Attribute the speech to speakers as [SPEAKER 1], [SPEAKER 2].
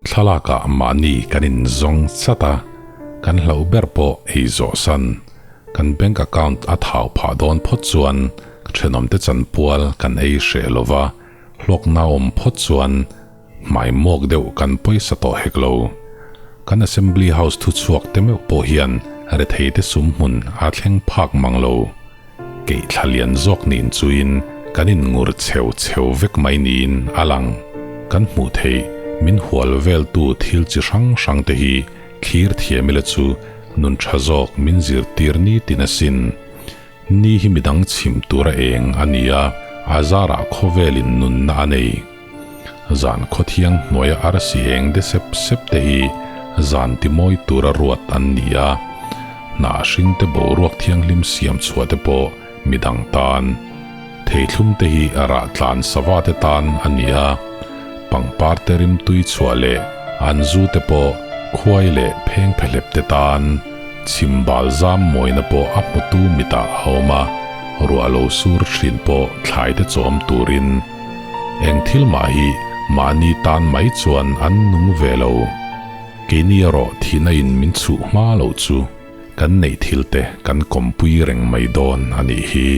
[SPEAKER 1] Thlalakah mahni kan inzawng chat a, kan hlauh ber pawh ei zawh san. Kan bank account a thau phah dawn phawt chuan thenawmte chanpual kan ei hreh lo va, hlawkna awm phawt chuan hmai mawk deuh kan pawisa tawh hek lo. Kan Assembly House thuchhuak te meuh pawh hian retheite sumhmun a thleng phak mang lo. Keih thla lian zawk nin chuin kan inngur cheu cheu vek mai niin a lang. Kan hmuh theih min hual veltu thil chi hrang hrang te hi thlir thiam ila chu nun tha zawk min zirtir ni tin asin. Ni hi midang chhim tura eng a ni a, a zarah khawvelin nunna a nei. Zan khawthiang hnuaia arsi eng de sep sep te hi zan timawi tura ruat an ni a, hnah hring te boruak thianghlim siam chhuah te pawh midang tan. Theithlum te hi rah tlan sava te tan a ni a, pangpar te rimtui chhuah leh an zu te pawh khuai leh phengphehlep te tan. Chhimbal zam mawina pawh a hmutu mitah a awm a, ruah lo sur thin pawh thlai te chawm turin. Eng thil mah hi mahni tan mai chuan an nung ve lo. Keini erawh thihna in min chhuh hma loh chu kan neih thil te kan kawmpui reng mai dawn a nih hi.